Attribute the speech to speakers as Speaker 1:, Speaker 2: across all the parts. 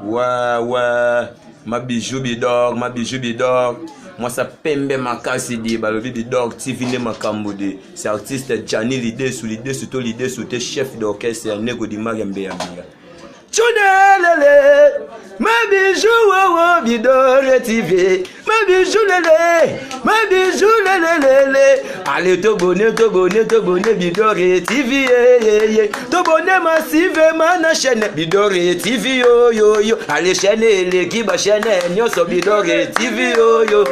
Speaker 1: Ouais, ouais. Ma bijou bidor, ma bijou bidor. Mwasa pembe makasi di balobi bidor TV nde makambo de. C'est artiste Gianni Lidesu, Lidesu to Lidesu te chef d'orchestre ya Nego di Maria Mbeya Mbeya. Tchunelele, ma bijou oh, oh, bidor TV, ma bijou lele, ma bijou lele lele. Allez tobone tobone tobone Bidore TV eh, eh, eh. Tobone massivement na chaîne Bidore TV yo yo yo. Allez chaîne eleki ba chaîne nyonso Bidore TV yo yo.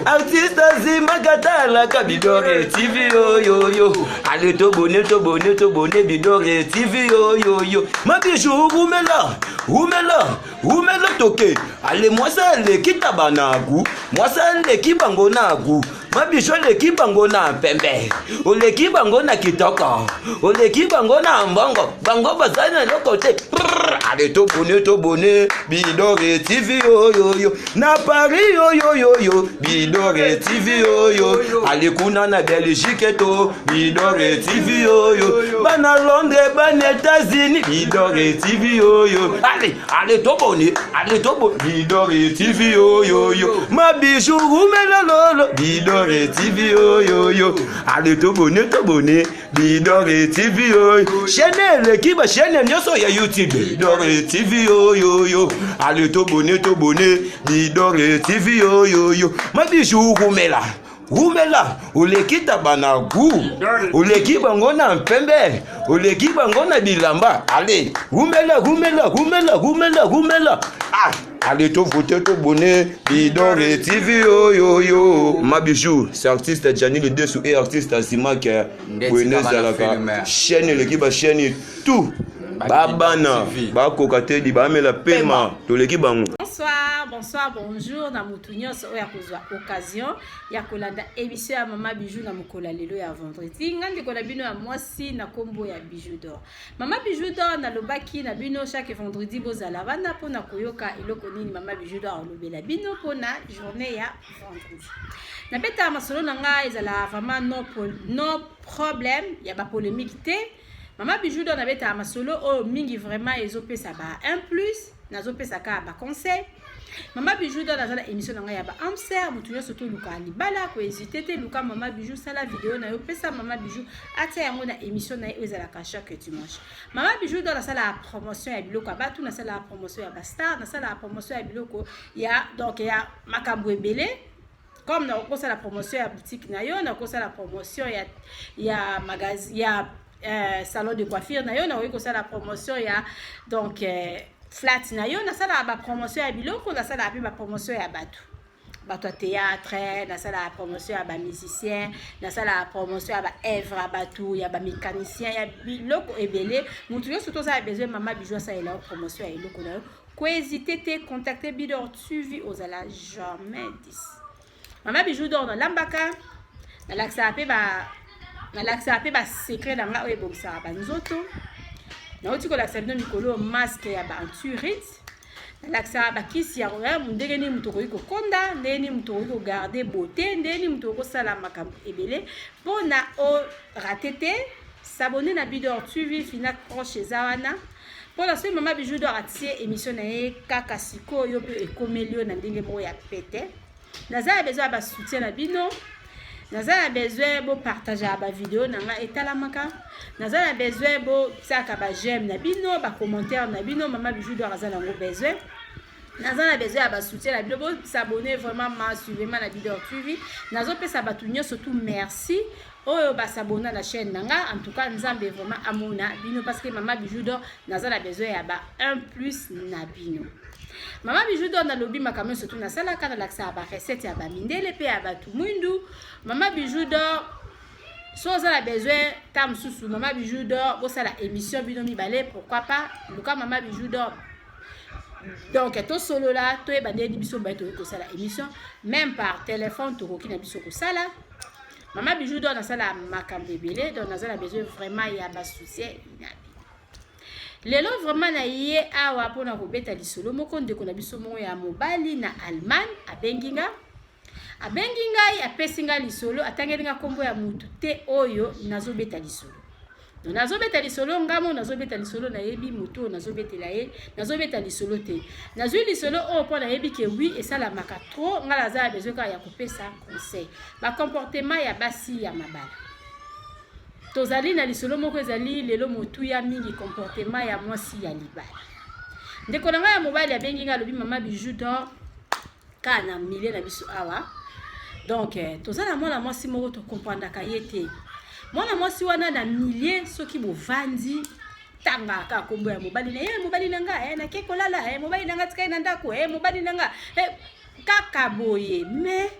Speaker 1: Artiste azima katalaka Bidore TV yo yo yo. Allez tobone tobone tobone Bidore TV yo yo yo. Ma bijou rumela rumela rumela toke. Allez mwasa aleki tabanagu mwasa aleki bango nagu. Mabisho oleki bango na pembe, oleki bango na kitoko, oleki bango na mbongo, bango bazali na eloko te. Ale tobone tobone Bidore TV oyoyo na Paris oyoyoyo Bidore TV oyo ale kuna na Belgique to Bidore TV oyo bana Londres bana États-Unis Bidore TV oyo ale ale tobone ale tobone Bidore TV oyoyo ma bijou rumela lolo Bidore TV oyoyo ale tobone tobone Bidore TV oyo chaîne eleki ba chaîne nyonso ya YouTube Bidore TV oyoyo ale tobone tobone Bidore TV oyoyo ma bijou rumela wumela oleki taba na gu oleki bango na mpembe oleki bango na bilamba ale wumela wumela wumela wumela wumela ah ale tovote tobone Bidore TV oyoyo ma bijou c'est artiste Gianni le dessous et artiste Azimak boye nde ezalaka chaîne eleki ba chaîne tout babana bakoka te di bamela pema toleki bango.
Speaker 2: Bonsoir, bonsoir, bonjour na mutu nyonso oyo akozwa occasion ya kolanda émission ya Mama Bijou na mokolo ya lelo ya vendredi. Nga ndeko na bino ya mwasi na kombo ya Bijou d'or. Mama Bijou d'or nalobaki na bino chaque vendredi bozala wana mpona koyoka eloko nini Mama Bijou d'or alobela bino mpona journée ya vendredi. Nabetaka masolo na nga ezala vraiment no, no problème ya ba polémique te. Mama Bijou d'or nabetaka masolo oyo mingi vraiment ezopesa ba 1 plus, nazopesa kaka ba conseil. Mama Bijou d'or naza na émission na ngai ya ba amser, moto nyonso toluka libala ko hésiter te, luka Mama Bijou, sala video na yo, pesa Mama Bijou atia yango na émission na ye oyo ezalaka chaque dimanche. Mama Bijou d'or nasalaka promotion ya biloko ya batu, nasalaka promotion ya ba star, nasalaka promotion ya biloko ya donc ya makambo ebele. Comme nakosala promotion ya boutique na yo, nakosala promotion ya ya magasin ya salon de coiffure na yo, nakoki kosala promotion ya donc flat na yo, nasalaka ba promotion ya biloko, nasalaka pe ba promotion ya bato, bato ya théâtre, nasalaka promotion ya ba musicien, nasalaka promotion ya ba œuvre ya bato, ya ba mécanicien, ya biloko ebele. Moto nyonso tozala besoin Mama Bijou asalela yo promotion ya eloko na yo, ko hésiter te, contacter Bidor TV, ozala jamais 10. Mama Bijou d'or nalambaka, nalakisaka pe ba nalakisaka pe ba secret na nga oyo ebongisaka ba nzoto. Nauti kolakisa bino mikolo masque ya ba anti-rides. Nalakisaka ba kisi ya ndenge nini moto okoki kokonda, ndenge nini moto okoki kogarder beauté, ndenge nini moto okoki kosala makambo ebele mpona o rater te. S'abonner na Bidor TV, fina cloche eza wana. Mpona soki Mama Bijou d'or atie émission na ye kaka sikoyo mpe ekomeli yo na ndenge moko ya pete. Naza na besoin ya ba soutien na bino. Naza na besoin bo partager ba vidéo na nga etalamaka. Naza na besoin bo tiaka ba j'aime na bino, ba commentaire na bino. Mama Bijou d'or aza nango besoin. Naza na besoin ya ba soutien na bino, bo s'abonner vraiment massivement na Bidor TV. Nazopesa bato nyonso tout merci oyo ba s'abonna na chaîne na nga. En tout cas Nzambe vraiment amona bino parce que Mama Bijou d'or naza na besoin ya ba 1 plus na bino. Mama Bijou d'or nalobi makambo nyonso tout nasalaka, nalakisaka ba recette ya ba mindele pe ya bato mwindu. Mama Bijou d'or so oza na besoin ta mosusu Mama Bijou d'or bosala émission bino mibale, pourquoi pas luka Mama Bijou d'or. Donc tosolola toyeba ndenge biso mbaye tokoki kosala émission même par téléphone tokoki na biso kosala. Mama Bijou d'or nasala makambo ebele, donc naza na besoin vraiment ya ba soutien na bino. Lelo vraiment na ye awa mpona kobeta lisolo moko ndeko na biso moko ya mobali na Allemagne abengi nga. Abengi ngai, apesi ngai lisolo, atangeli nga kombo ya mutu te oyo nazobeta lisolo. Donc nazobeta lisolo nga mo nazobeta lisolo, nayebi motu oyo nazobetela ye, nazobeta lisolo te. Nazwi lisolo oyo mpo nayebi ke oui, esalamaka trop. Nga naza ya besoin kaka ya kopesa conseil, bacomportement ya basi ya mabala. Tozali na lisolo moko ezali lelo motuya mingi, comportement ya mwasi ya libala. Ndeko na ngai ya mobali abengi ngai, alobi: "Mama Bijou d'Or, kaka na milieu na biso awa, donc toza na mwana mwasi moko, tocomprendaka ye te. Mwana mwasi wana na milieu, soki bovandi, tanga kaka nkombo ya mobali na ye: mobali na nga, nake kolala, mobali na nga tikai na ndako, mobali na nga, kaka boye. Mais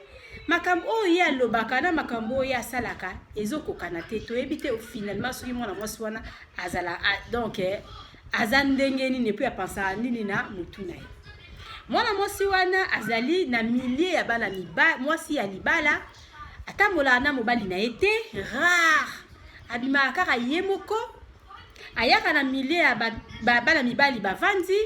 Speaker 2: makambo oyo ye alobaka na makambo oyo ye asalaka ezokokana te. Toyebi te finalement soki mwana mwasi wana azala, donc aza ndenge nini, et puis apensaka nini na motu na ye. Mwana mwasi wana azali na milieu ya bana mwasi ya libala, atambolaka na mobali na ye te, rare, abimaka kaka ye moko. Ayaka na milieu ya bana mibali bavandi,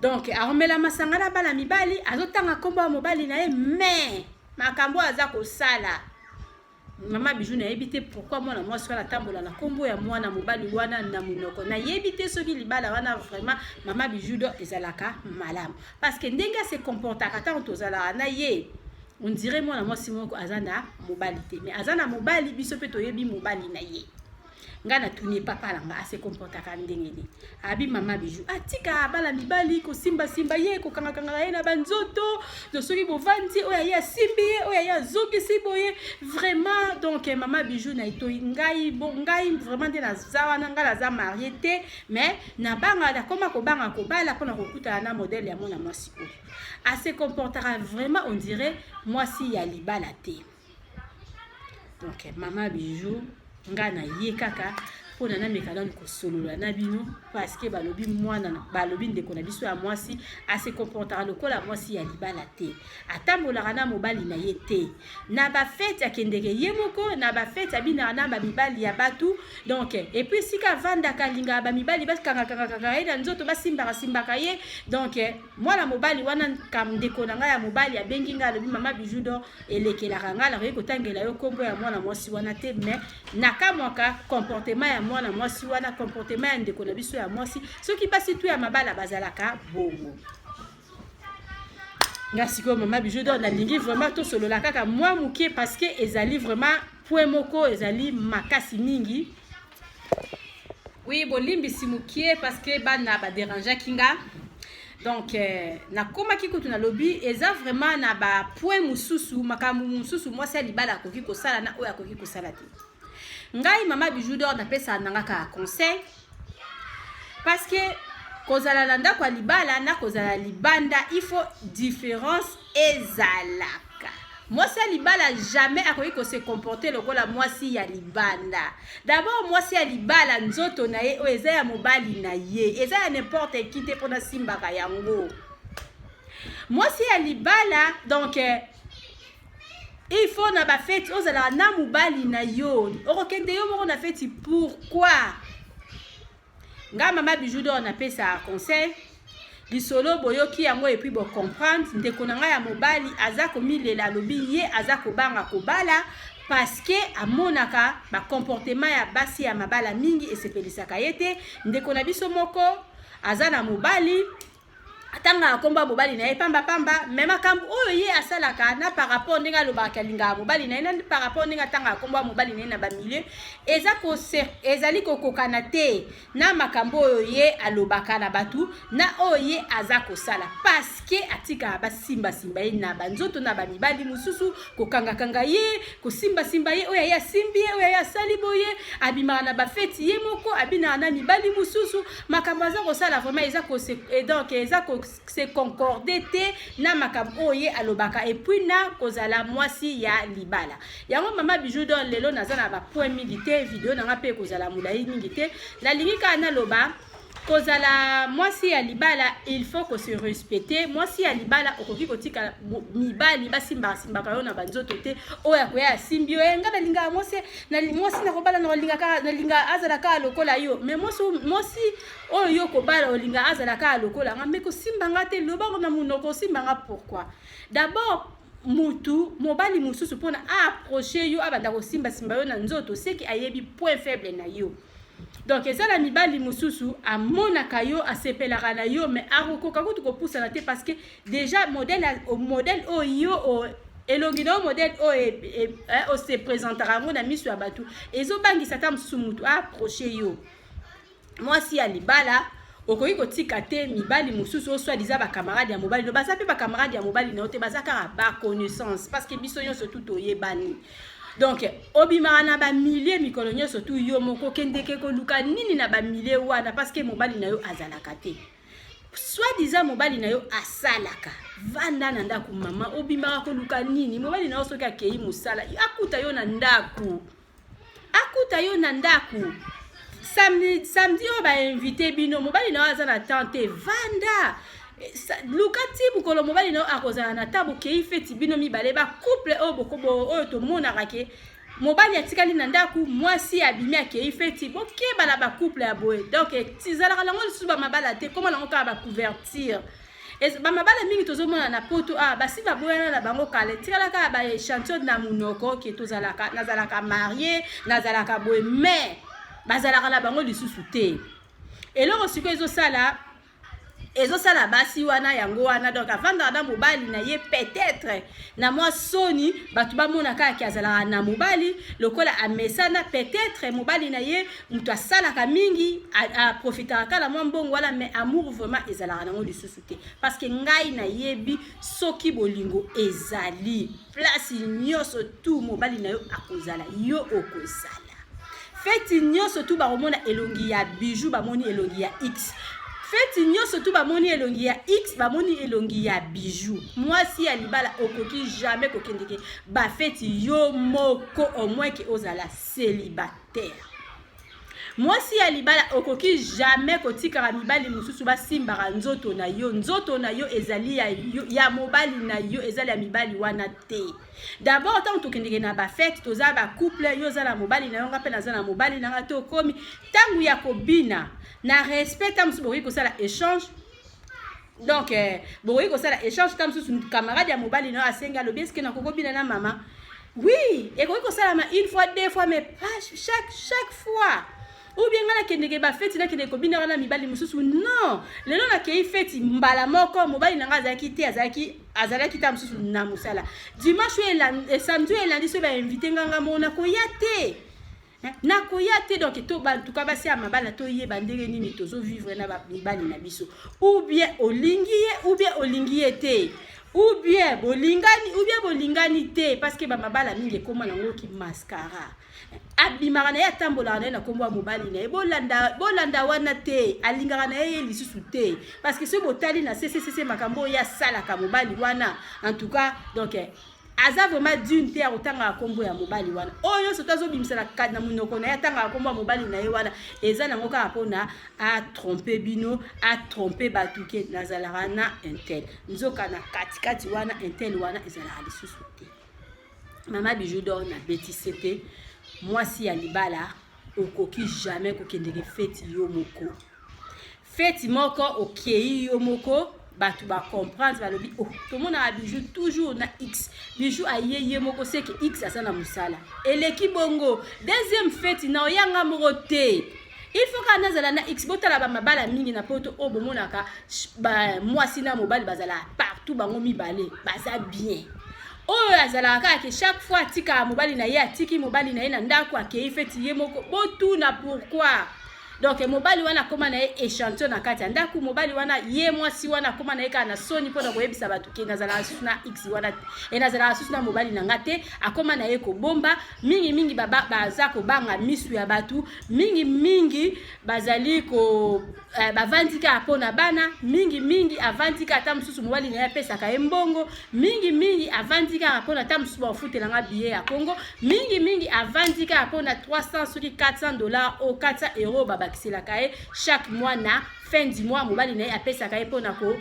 Speaker 2: donc akomela masanga na bana mibali, azotanga nkombo ya mobali na ye, mais makambo oyo aza kosala, Mama Bijou, nayebi te pourquoi mwana mwasi wana atambola na nkombo ya mwana mobali wana na monoko. Nayebi te soki libala wana vraiment, Mama Bijou d'Or, ezalaka malamu, parce que ndenge ase comportaka ntango tozalaka na ye, on dirait mwana mwasi moko aza na mobali te. Mais aza na mobali, biso mpe toyebi mobali na ye. Ngai natuni papa na nga: ase comportaka ndenge nini? Abi: "Mama Bijou, atika bana mibali kosimbasimba ye, kokangakangaka ye na banzoto. Do soki bovandi, oyo aye asimbi ye, oyo aye azongisi boye. Vraiment, donc Mama Bijou, na etoi ngai, bon, ngai vraiment nde naza wana, ngai naza mariée te, mais nabanga, nakoma kobanga kobala mpona kokutana na modèle ya mwana mwasi oyo. Ase comportaka vraiment, on dirait mwasi ya libala te." Donc Mama Bijou, ngai na ye kaka mpona nameka nanu kosolola na bino, parce que balobi mwana, balobi ndeko na biso ya mwasi ase comportaka lokola mwasi ya libala te, atambolaka na mobali na ye te, na bafêtes akendeke ye moko, na bafêtes abinaka na bamibali ya bato. Donc et puis esika avandaka, alingaka bamibali bakangakangakaka ye na nzoto, basimbaka simbaka ye. Donc mwana mobali wana, ndeko na ngai ya mobali abengi ngai, alobi: "Mama Bijou d'Or, elekelaka ngai, nakoki kotangela yo nkombo ya mwana mwasi wana te, mais nakamwaka comportement ya mwana mwasi wana, comportement ya ndeko na biso ya mwasi, soki basi tu ya mabala bazalaka bongo." Nga sikoyo, Mama Bijou d'Or, nalingi vraiment tosolola kaka mwa moke, parce que ezali vraiment point moko ezali makasi mingi. Oui, bolimbisi mokie, parce que bana baderangeaki nga. Donc nakomaki kutu nalobi eza vraiment na bapoint mosusu, makambo mosusu mwasi ya libala akoki kosala na oyo akoki kosala te. Ngai Mama Bijou d'Or napesaka nanga kaka conseil, parce que kozala na ndako ya libala na kozala libanda, il faut différence ezalaka. Mwasi ya libala jamais akoki kose comporter lokola mwasi ya libanda. D'abord, mwasi ya libala, nzoto na ye oyo eza ya mobali na ye, eza ya n'importe qui te mpona simbaka yango. Mwasi ya libala, donc il faut na bafêtes ozalaka na mobali na yo. Okokende yo moko na fête, pourquoi? Nga Mama Bijou d'Or napesaka conseil. Lisolo boyoki yango et puis bocomprendre. Ndeko na ngai ya mobali aza komilela, alobi ye aza kobanga kobala parce que amonaka bacomportement ya basi ya mabala mingi esepelisaka ye te. Ndeko na biso moko aza na mobali, atangaka nkombo ya mobali na ye pambapamba, mais makambo oyo ye asalaka na par rapport ndenge alobaka alingaka mobali na ye, na par rapport ndenge atangaka nkombo ya mobali na ye na bamilieu, eza ezali kokokana te na makambo oyo ye alobaka na bato na oyo ye aza kosala, parce que atikaka basimbasimba ye na banzoto na bamibali mosusu, kokangakanga ye, kosimbasimba ye, oyo aye asimbi ye, oyo aye asali boye. Abimaka na bafêtes ye moko, abinaka na mibali mosusu. Makambo aza kosala vraiment eza donc eza se concorde te na makambo oyo ye alobaka et puis na kozala mwasi ya libala. Yango Mama Bijou d'Or, lelo naza na bapoint mingi te, video nanga mpe ekozala molai mingi te. Nalingi kaka naloba: kozala mwasi ya libala, il faut kose respecter. Mwasi ya libala okoki kotika mibali basimbaka simbaka yo na banzoto te. Oyo akoya asimbi yo: "Nga nalingaka mwasi, mwasi nakobala, nalinga azala kaka lokola yo." Mais mwasi oyo yo kobala, olinga azala kaka lokola nga, mais kosimba nga te, lobango na monoko, osimbanga pourquoi? D'abord Mutu mobali mosusu mpona aapproche yo, abanda kosimbasimba yo na nzoto, seki ayebi point faible na yo. Donc eza na mibali mosusu amonaka yo, asepelaka na yo, mais akokoka kutu kopusana te, parce que déjà modèle oyo yo, elongi na yo, modèle oyo ose présentaka yango na miso ya bato, ezobangisa ata mosusu mutu aapproche yo. Mwasi ya libala, okoki kotika te mibali mosusu oyo soi-disant bacamarade ya mobali no. Baza mpe bacamarade ya mobali na yo te, baza kaka baconnaissance, parce que biso nyonso tu toyebani. Donc obimaka na bamilieu mikolo nyonso tu yo moko, okendeke koluka nini na bamilieu wana? Parce que mobali na yo azalaka te, soi-disant mobali na yo asalaka. Vanda na ndako, mama. Obimaka koluka nini? Mobali na yo soki akei mosala, akuta yo na ndako, akuta yo na ndako. Samedi oyo bainvite bino, mobali na yo aza na temps te, vanda, luka ti mokolo mobali na yo akozala na ta, bokei feti bino mibale. Bacouple oyo oyo tomonaka ke mobali atikali na ndako, mwasi abimi, akei feti, bokeba na bacouple ya boye. Donc tizalaka nango lisusu bamabala te, koma nango kaka bacouverture. Bamabala mingi tozomona na poto awa, basi baboyana na bango kala, etikala kaka baéchantillon na monoko ke tozalaka, nazalaka marié, nazalaka boye, mais bazalaka na bango lisusu te. Eloko sikoyo ezosala basi wana, yango wana. Donc avandaka na mobali na ye, peut-être na mwa soni bato bamona kaka azalaka na mobali, lokola amesana. Peut-être mobali na ye moto asalaka mingi, aprofitaka kaka na mwa mbongo wana, mais amour vraiment ezalaka nango lisusu te. Parce que ngai nayebi, soki bolingo ezali, place nyonso tu mobali na yo akozala, yo okozala. Feti nyonso tu bakomona elongi ya Bijou, bamoni elongi ya X. Feti nyonso tu bamoni elongi ya X, bamoni elongi ya Bijou. Mwasi ya libala, okoki jamais kokendeke bafeti yo moko, au moins ke ozala célibataire. Mwasi ya libala, okoki jamais kotikaka mibali mosusu basimbaka nzoto na yo. Nzoto na yo ezali ya, yo, ya mobali na yo, ezali ya mibali wana te. D'abord, ntango tokendeke na bafete, toza bacouple, yo oza na mobali na yo, nga mpe naza na mobali na nga. Tokomi ntango ya kobina, na respect, ntango mosusu bokoki kosala échange. Donc bokoki kosala échange. Ntango mosusu camarade ya mobali na yo asengi, alobi: "Eske nakokobina na mama?" Oui, ekoki kosalama une fois, deux fois, mais pas chaque fois. Ou bien ngai nakendeke bafeti, nakendeke kobinaka na mibali mosusu, non. Lelo nakei feti mbala moko, mobali na ngai azalaki te, azalaki ta mosusu na mosala. Dimanche oyo, samedi oyo elandi, soki bainvite nganga moko, nakoya te, nakoya te. Donc to bantuka basi ya mabala, toyeba ndenge nini tozovivre na mibali na biso. Ou bien olingi ye, ou bien olingi ye te, ou bien bolingani, ou bien bolingani te, parce que bamabala mingi ekóma nango ki mascara. Abimaka na ye, atambolaka na ye na nkombo ya mobali na ye. Bolanda, bolanda wana te, alingaka na ye ye lisusu te, parce que soki botali na cccc makambo oyo asalaka mobali wana, en tout cas, donc aza vraiment digne te ya kotangaka nkombo ya mobali wana. Oyo nyonso to azobimisa na monoko na ye, atangaka nkombo ya mobali na ye wana, eza nango kaka mpona atrompe bino, atrompe bato ke nazalaka na un tel, nzoka na katikati wana un tel wana ezalaka lisusu te. Mama Bijou d'Or nabetisi te. Mwasi ya libala, okoki jamais kokendeke feti yo moko. Feti moko okei yo moko, bato bacomprendre, balobi: "Oh, tomonaka Bijou toujours na X, Bijou aye ye moko, seke X aza na mosala." Eleki bongo, deuxième feti na oyanga moko te, il faut kaka nazala na X. Botala bamabala mingi na poto oyo bomonaka mwasi na mobali bazala partout, bango mibale baza bien. Oyo azalaka kaka ke chaque fois atikaka mobali na ye, atiki mobali na ye na ndako, akei feti ye moko, botuna pourquoi. Donc mobali wana akóma na ye échantillon na kati ya ndako. Mobali wana, ye mwasi wana akóma na ye kaka na soni mpona koyebisa bato ke nazalaka susu na X wana e, nazalaka susu na mobali na nga te. Akóma na ye kobomba mingimingi, baza kobanga misu ya bato mingimingi, bazali ko bavandi kaka mpona bana mingimingi. Avandi kaka, ata mosusu mobali na ye apesaka ye mbongo mingimingi, avandi kaka mpona ata mosusu baofutelanga billet ya Congo mingimingi, avandi kaka mpona 300 soki 400 $ o 400 euro babakiselaka ye chaque mois. Na fin du mois, mobali na ye apesaka ye mpona ko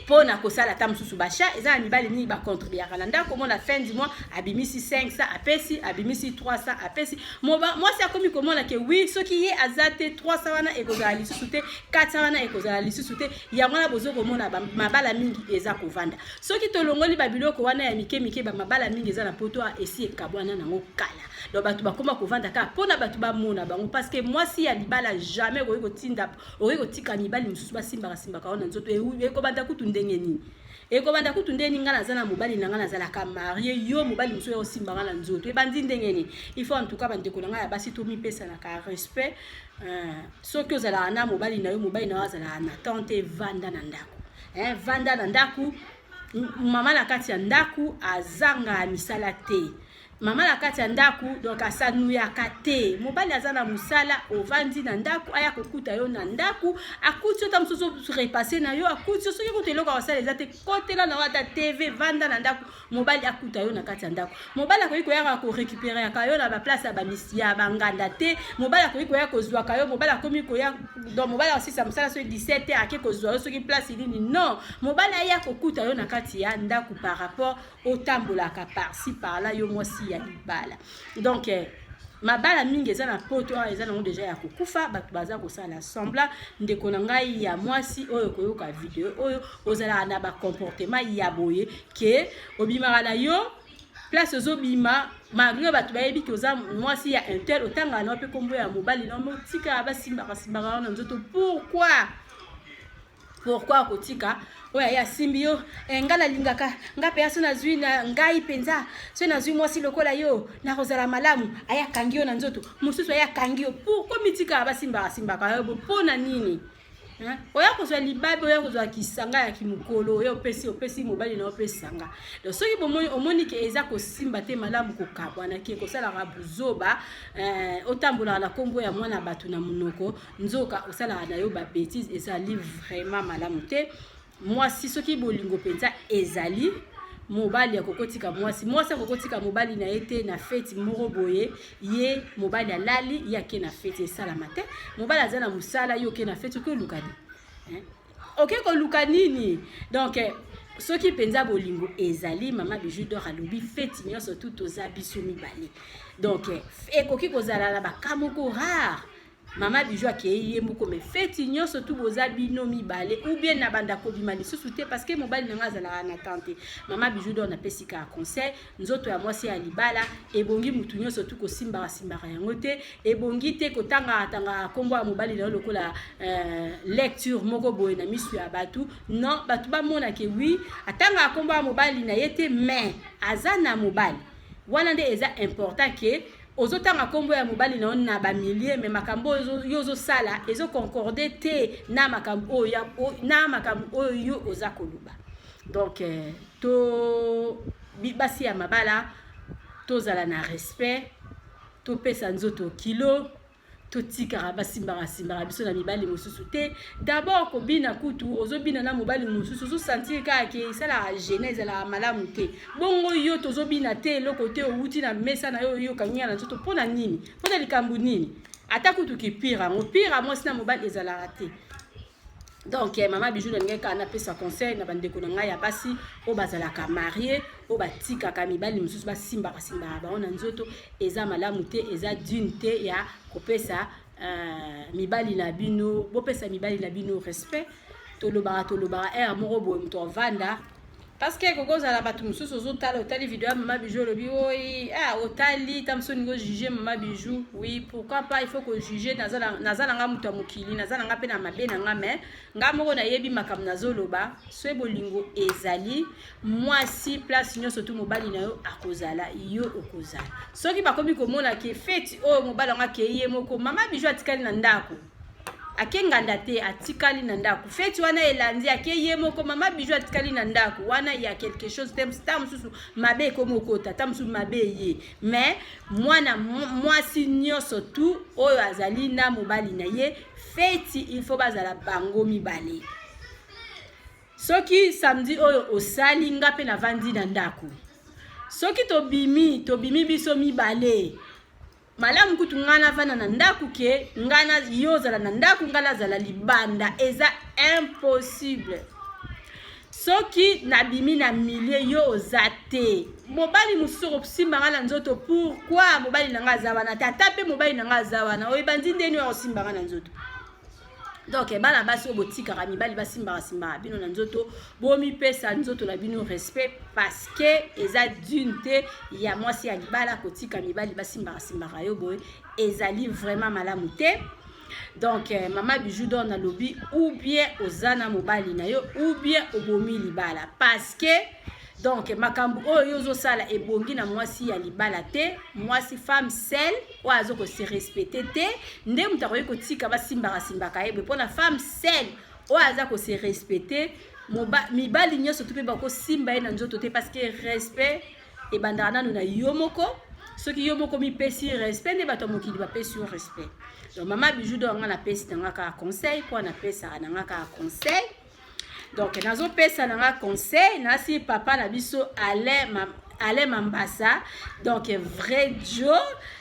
Speaker 2: Mpo na kosala ata mosusu bacha, eza na mibali mingi bacontribuaka na ndako. Omona fin du mois abimisi 500 apesi, abimisi 300 apesi. Mwasi akomi komona ke oui, soki ye aza te, 300 wana ekozala lisusu te, 400 wana ekozala lisusu te. Yango wana bozo komona mabala mingi eza kovanda. Soki tolongoli babiloko wana ya mike mike, bamabala mingi eza na poto esi ekabwana nango kala. Donc bato bakoma kovanda kaka mpona bato bamona bango, parce que mwasi ya libala jamais okoki kotinda, okoki kotika mibali mosusu basimbaka simbaka wana nzoto. Ekobanda kutu ndenge nini? Ekobanda kutu ndenge nini? Ngai naza na mobali na ngai, nazalaka mariée, yo mobali mosusu oyo osimbanga na nzoto, ebandi ndenge nini? Il faut en tout cas, bandeko na ngai ya basi, tomipesanaka respect. Soki ozalaka na mobali na yo, mobali na yo azalaka na temps te, vanda na ndako, vanda na ndako. Mama na kati ya ndako azanga misala te. Mama na kati ya ndako donc asanuyaka te. Mobali aza na mosala, ovandi na ndako, aya kokuta yo na ndako, akuti yo ta mosusu repasse na yo, akuti yo. Soki kutu eloko akosala eza te, kotela na yo ata TV, vanda na ndako, mobali akuta yo na kati ya ndako. Mobali akoki koyaka korécupéraka yo na baplace ya banganda te. Mobali akoki koya kozwaka yo, mobali akomi koya, donc mobali akosisa mosala soki 17 te, ake kozwa yo soki place nini. Non, mobali aya kokuta yo na kati ya ndako par rapport otambolaka par-ci par-là, yo mwasi ya libala. Donc mabala mingi eza na poto awa eza nango déjà ya kokufa, bato baza kosala semblant. Ndeko na ngai ya mwasi oyo koyoka video oyo, ozalaka na bacomportement ya boye ke obimaka na yo place, ozobima malgré bato bayebi ke oza mwasi ya un tel, otangaka na mpe nkombo ya mobali na motikaka, basimbaka simbaka wana nzoto. Pourquoi? Pourquoi kotika oyo aye asimbi yo? Ngai nalingaka nga mpenza, so nazwi na ngai mpenza, so nazwi mwasi lokola yo, nakozala malamu. Aye akangi yo na nzoto, mosusu aye akangi yo. Pourquoi mitikaka basimbaka simbaka yo? Mpo na nini? Oya kozwa libabe, oya kozwa kisanga ya kimokolo, oyo opesi mobali na yo mpe sanga. Donc soki bomoni, omoni ke eza kosimba te, malamu kokabwana ke kosalaka buzoba, otambolaka na nkombo ya mwana bato na monoko, nzoka osalaka na yo babêtises. Ezali vraiment malamu te. Mwasi, soki bolingo mpenza ezali, mobali akokotika mwasi, mwasi akokotika mobali na ye te na feti moko boye. Ye mobali alali, ye ake na feti, esalama te. Mobali aza na mosala, ye oke na feti, oke oluka nini? Oke koluka nini? Donc soki mpenza bolingo ezali, mama Bijou d'Or alobi, feti nyonso tu toza biso mibale. Donc ekoki kozala na baka moko rare, mama Bijou akei ye moko, mais feti nyonso tu boza bino mibale, ou bien na banda kobima lisusu te parce que mobali na nga azalaka na temps te. Mama Bijou d'Or napesi kaka conseil: nzoto ya mwasi ya libala ebongi mutu nyonso tu kosimbaka simbaka yango te. Ebongi te kotangaka tangaka nkombo ya mobali na yo lokola lecture moko boye na miso ya bato. Non, bato bamonake oui, atangaka nkombo ya mobali na ye te, mais aza na mobali. Wana nde eza important ke ozotanga nkombo ya mobali na yo na bamilie, mais makambo oyo yo ozosala ezoconcorde te na makambo oyo, na makambo oyo yo oza koloba. Donc to basi ya mabala, tozala na respect, topesa nzoto kilo, totikaka basimbaka simbaka biso na mibali mosusu te. D'abord kobina kutu, ozobina na mobali mosusu, ozosentir kaka ke esalaka gêne, ezalaka malamu te. Bongo yo tozobina te, eloko te, owuti na mesa na yo, oyokangi na nzoto, mpo na nini? Mpo na likambo nini? Ata kutu kipire yango, pire mwasi na mobali ezalaka te. Donc mama Bijou nalingai kaka napesa conseil na bandeko na ngai ya basi oyo bazalaka mariées, oyo batikaka mibali mosusu basimbaka simbaka bango na nzoto. Eza malamu te, eza digne te ya kopesa mibali na bino. Bopesa mibali na bino respect. Tolobaka, tolobaka ere moko boye, moto avanda, parce que kokozala bato mosusu ozotala, otali video ya mama Bijou, olobi oi, ah, otali ta mosusu, olingi ojuge mama Bijou. Oui, pourquoi pas, il faut kojuge. Naza na nga moto ya mokili, naza na nga mpe na mabe na nga, mais nga moko nayebi makambo nazoloba. So bolingo ezali, mwasi, place nyonso tu mobali na yo akozala, yo okozala. Soki bakomi komona ke feti oyo mobali yango akei ye moko, mama Bijou atikali na ndako, ake nganda te, atikali na ndako, feti wana elandi ake ye moko, mama Bijou atikali na ndako wana, ya quelque chose te. Ta mosusu mabe ekomi okota, ta mosusu mabe ye. Mais mwana mwasi nyonso tu oyo azali na mobali na ye, feti il faut bazala bango mibale. Soki samedi oyo osali, nga mpe navandi na ndako, soki tobimi, tobimi biso mibale. Malamu kutu ngai navanda na ndako ke ngai na yo ozala na ndako, ngai nazala libanda, eza impossible. Soki nabimi na milieu, yo oza te, mobali mosusu okosimba nga na nzoto. Pourquoi mobali na nga aza wana te? Ata mpe mobali na nga aza wana, oyebandi ndeni oyo akosimba nga na nzoto? Donc bana basi oyo botikaka mibali basimbaka simbaka bino na nzoto, bomipesa nzoto na bino respect, parce que eza digne te ya mwasi ya libala kotika mibali basimbaka simbaka yo boye. Ezali vraiment malamu te. Donc mama Bijou d'Or, nalobi, ou bien oza na mobali na yo, ou bien obomi libala, parce que donc makambo oyo yo ozosala ebongi na mwasi ya libala te. Mwasi femme seule oyo aza kose respecter te nde moto akoki kotika basimbaka simbaka ye boye. Mpona femme seule oyo aza kose respecter, mibali nyonso to mpe bakosimba ye na nzoto te, parce que respect ebandaka nanu na yo moko. Soki yo moko mipesi respect, nde bato ya mokili bapesi yo respect. Donc mama Bijou d'Or, nga napesi na nga kaka conseil, mpo napesaka na nga kaka conseil. Donc nazopesa na nga conseil nasi papa na biso Alain Mambasa, donc vrai jo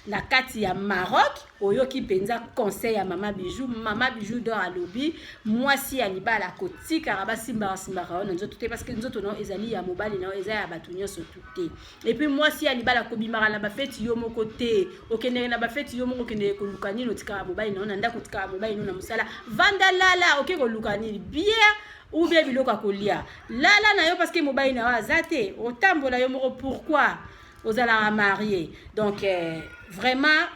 Speaker 2: na kati ya Maroc. Oyoki mpenza conseil ya mama Bijou. Mama Bijou d'Or alobi mwasi ya libala kotikaka basimbaka simbaka yo na nzoto te, parce que nzoto na yo ezali ya mobali na yo, eza ya bato nyonso tu te. Et puis mwasi ya libala kobimaka na bafeti yo moko te. Okendeke na bafeti yo moko, okendeke koluka nini? Otikaka mobali na yo na ndako, otikaka mobali na yo na mosala. Vanda, lala. Oke koluka nini? Bière ou bien biloko ya kolia? Lala na yo, parce que mobali na yo aza te. Otambola yo moko, pourquoi? Ozalaka marié. Donc vraiment,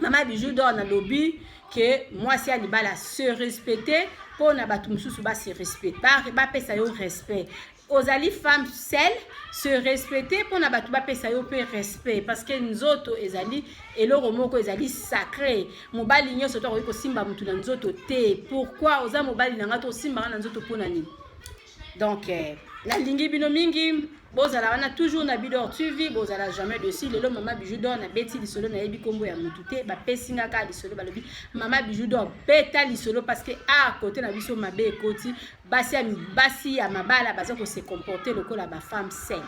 Speaker 2: mama Bijou d'Or, nalobi ke mwasi ya libala se respecte mpo na bato mosusu base respecte, bapesa yo respect. Ozali femme seule, se respecte mpona bato bapesa yo mpe respect, parce que nzoto ezali eloko moko ezali sacré. Mobali nyonso to akoki kosimba motu na nzoto te. Pourquoi oza mobali na nga to osimbanga na nzoto mpona nini? Donc nalingi bino mingi. Bozala wana toujours na Bidor TV, bozala jamais déçus. Lelo mama Bijou d'Or nabeti lisolo, nayebi nkombo ya motu te, bapesi nga kaka lisolo, balobi mama Bijou d'Or beta lisolo, parce que a côté na biso mabe ekoti. Basi ya mabala baza kose comporter lokola bafemme seule.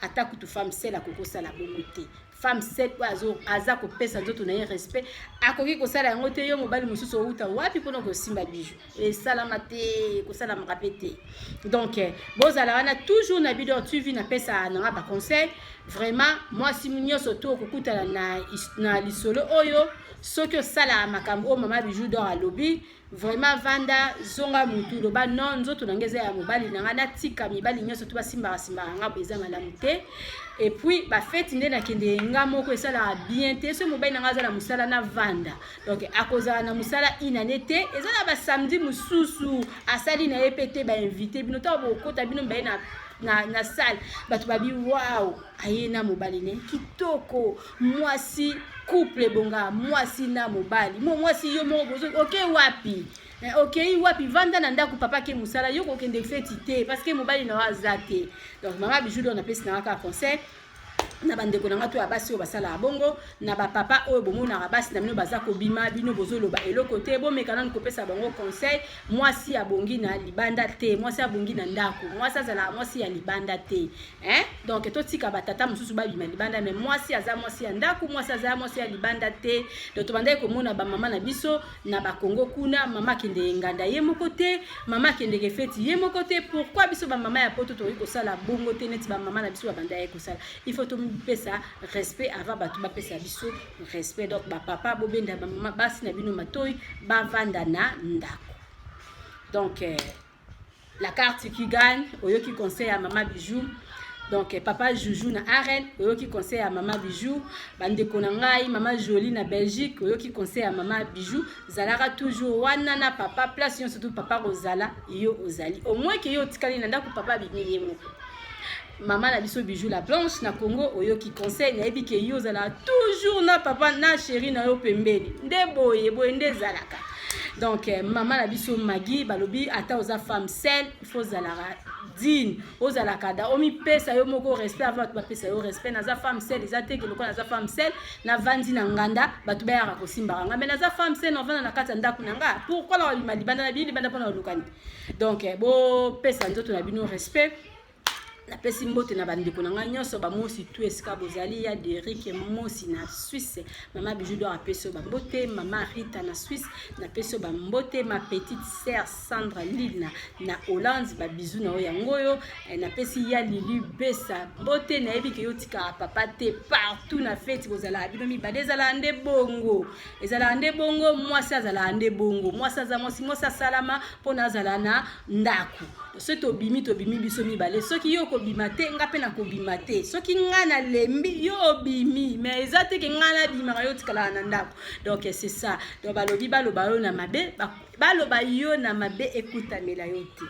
Speaker 2: Ata kutu femme seule akoki kosala bongo te. Femme seule oyo aza kopesa nzoto na ye respect akoki kosala yango te. Yo mobali mosusu outa wapi mpona kosimba Bijou? Esalama te, kosalamaka mpe te. Donc bozala wana toujours na Bidor TV. Napesa nanga baconseil. Vraiment, mwasi nyonso to okokutana na lisolo oyo, soki osalaka makambo oyo mama Bijou d'Or alobi, vraiment vanda, zonga mutu, loba non, nzoto na ngai eza ya mobali na ngai, natika mibali nyonso to basimbaka simbaka nga eza malamu te. Et puis bafeti nde nakende nga moko esalaka bien te. Soki mobali na ngai aza na mosala, navanda, donc akozala na mosala inane te. Eza na basamedi mosusu asali na ye mpe te, bainvite bino, ntango bokota bino baye na salle, bato babi: "Wow, aye na mobali ne kitoko." Mwasi, couple ebonga mwasi na mobali. Mo mwasi yo moko bozo oke wapi? Okei wapi? Vanda na ndako, papa ke mosala, yo kokende feti te, parce que mobali na yo aza te. Donc mama Bijou d'Or, napesi na kaka conseil na bandeko na nga to ya basi oyo basalaka bongo, na bapapa oyo bomonaka basi na bino baza kobima, bino bozoloba eloko te, bomeka nanu kopesa bango conseil. Mwasi abongi na libanda te, mwasi abongi na ndako. Mwasi azalaka mwasi ya libanda te, hein? Donc totika batata mosusu babima libanda, mais mwasi aza mwasi ya ndako, mwasi aza mwasi ya libanda te. Donc tobandaki komona bamama na biso na Bakongo kuna, mama akendeke nganda ye moko te, mama akendeke feti ye moko te. Pourquoi biso bamama ya Poto tokoki kosala bongo te neti bamama na biso babandaki kosala? Il faut tomipesa respect avant bato bapesa biso respect. Donc bapapa, bobenda bamama basi na bino matoi, bavanda na ndako. Donc la carte qui gagne, oyoki conseil ya mama Bijou. Donc papa Juju na Arène, oyoki conseil ya mama Bijou. Bandeko na ngai, mama Jolie na Belgique, oyoki conseil ya mama Bijou. Zalaka toujours wana na papa, place nyonso tu papa kozala, yo ozali. Au moins ke yo otikali na ndako, papa abimi ye moko. Mama na biso Bijou la Blanche na Congo, oyoki conseil. Nayebi ke yo ozalaka toujours na papa na chéri na yo pembeni. Nde boye boye nde ezalaka. Donc mama na biso Magi, balobi ata oza femme seule, il faut ozalaka digne, ozalaka da omipesa yo moko respect avant bato bapesa yo respect. Naza femme seule, eza te ke lokola naza femme seule, navandi na nganda, bato bayaka kosimbaka nga. Mais naza femme seule, navanda na kati ya ndako na nga. Pourquoi na babima libanda? Na bili libanda mpona balukani. Donc bopesa nzoto na bino respect. Napesi mbote na bandeko na ngai nyonso bamosi tu esika bozali, ya Derik Mosi na Suisse, mama Bijou d'Or apesi yo bambote, mama Rita na Suisse napesi yo bambote, ma petite sœur Sandra Lille na Hollande, babizu na yo yango oyo. Napesi ya Lili Besa mbote, nayebi ke yo otikaka papa te, partout na feti bozalaka bino mibale, ezalaka nde bongo, ezalaka nde bongo, mwasi azalaka nde bongo, mwasi aza mwasi, mwasi asalama mpona azala na ndako. Soki tobimi, tobimi biso mibale. Soki yo okobima te, nga mpe nakobima te. Soki nga nalembi, yo obimi, mais eza te ke nga nabimaka, yo otikalaka na ndako. Donc c'est ça. Donc balobi, baloba yo na mabe, baloba yo na mabe, ekutamela yo te.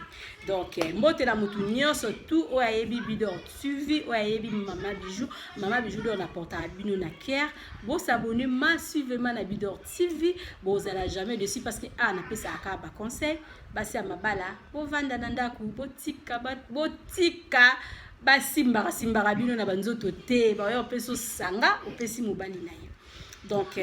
Speaker 2: Donc mbote na motu nyonso tu oyo ayebi Bidor TV, oyo ayebi mama Bijou, mama Bijou d'Or naportaka bino na cœur. Bos'abonner massivement na Bidor TV, bozala jamais déçus, parce que a napesaka kaka baconseil. Basi ya mabala, bovanda na ndako, botika, botika basimbaka simbaka bino na banzoto te. Baoya opesi osanga, opesi mobali na ye. Donc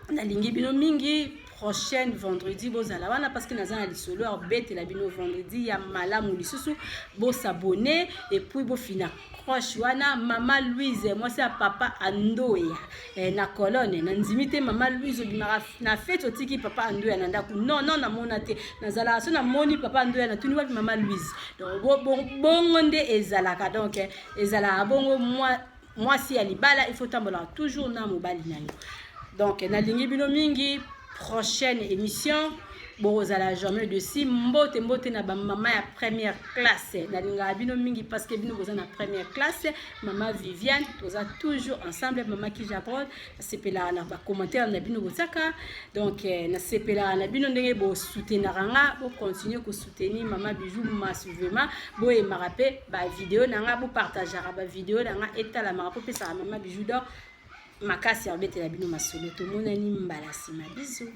Speaker 2: nalingi bino mingi. Prochaine vendredi bozala wana, parce que naza na lisolo ya kobetela bino vendredi ya malamu lisusu. Bos'abonner et puis bofina cloche wana. Mama Louise, mwasi ya papa Andoya na Colonne, nandimi te. Mama Louise, obimaka na fete, otiki papa Andoya na ndako? Non, non, namona te. Nazalaka so namoni papa Andoya, natuni wapi mama Louise. Donc bongo nde ezalaka. Donc ezalaka bongo, mwasi ya libala, il faut tambolaka toujours na mobali na yo. Donc nalingi bino mingi. Prochaine émission, bokozala jamais déçus. Mbote, mbote na bamama ya première classe, nalingaka bino mingi parce que bino boza na première classe. Mama Viviane, toza toujours ensemble. Mama Kijabrod, nasepelaka na bacommentaire na bino botiaka. Donc nasepelaka na bino ndenge bosoutenaka nga. Bocontinue kosoutenir mama Bijou massivement, boyemaka mpe bavideo na nga, bopartageaka bavideo na nga, etalamaka mpo pesaka mama Bijou d'Or makasi ya kobetela bino masolo. Tomonani mbala nsima, bisous.